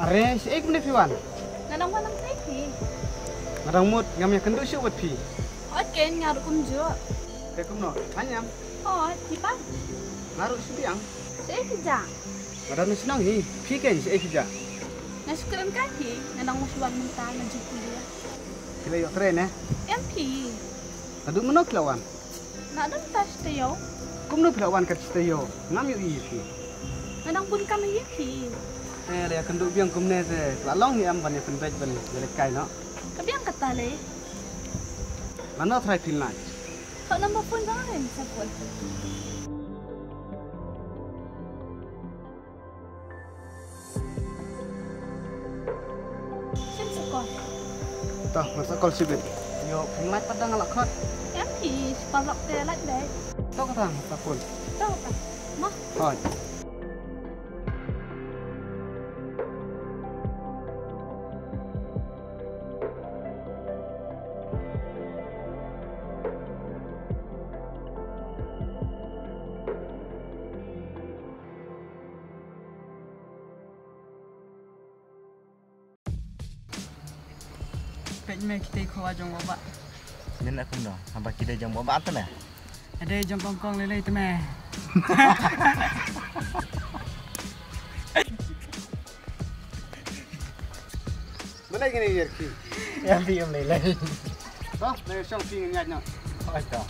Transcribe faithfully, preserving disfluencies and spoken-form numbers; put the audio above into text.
Are, shaei kumne phi wan? Nga dang wan nangtei phi. Nga dang mut ngam ïakynduh shuh bad phi. Hooid, nga ruh kumjuh. Te kumno, thaiñ em? Hooid, phi pat? Nga ruh shu biang. Shaei phi jah? Nga dang na shnong hi. Phi kein shaei phi jah? Nga shu kren kai phi. Nga dang wan shuwa mynta, nga ju pule. Phi la ïoh trei ne? Em phi. Naduh mynno phi la wan? Naduh mynta shi taïew. Kumno phi la wan kat shi taïew? Ngam ïohi ïa phi. Nga dang bun kam ïa phi. Eh, la ïakynduh biang kumne te la long hi em ban ïa pynbeit ban ïaleit kai noh. Ka biang kata lei. Lano trai phi lait? Ka number phone jong nga, sa phone. Shim sa call. To, ngan sa call shibit. Ïoh, phin lait pat da nga la khot. Em phi, shi paralok te lait dei. To kata, ngan sa phone. To kata. Ma. Hooid. Peit me, ki dei khawa jong u bah. Mynta kumno? Haba ki dei jong u bah te me? Ki dei jong kong kong lei lei te me. Balei ngin ïa ki? Ïa phi em lei lei. To, lei shong phi ngin ïaid noh. Oi to.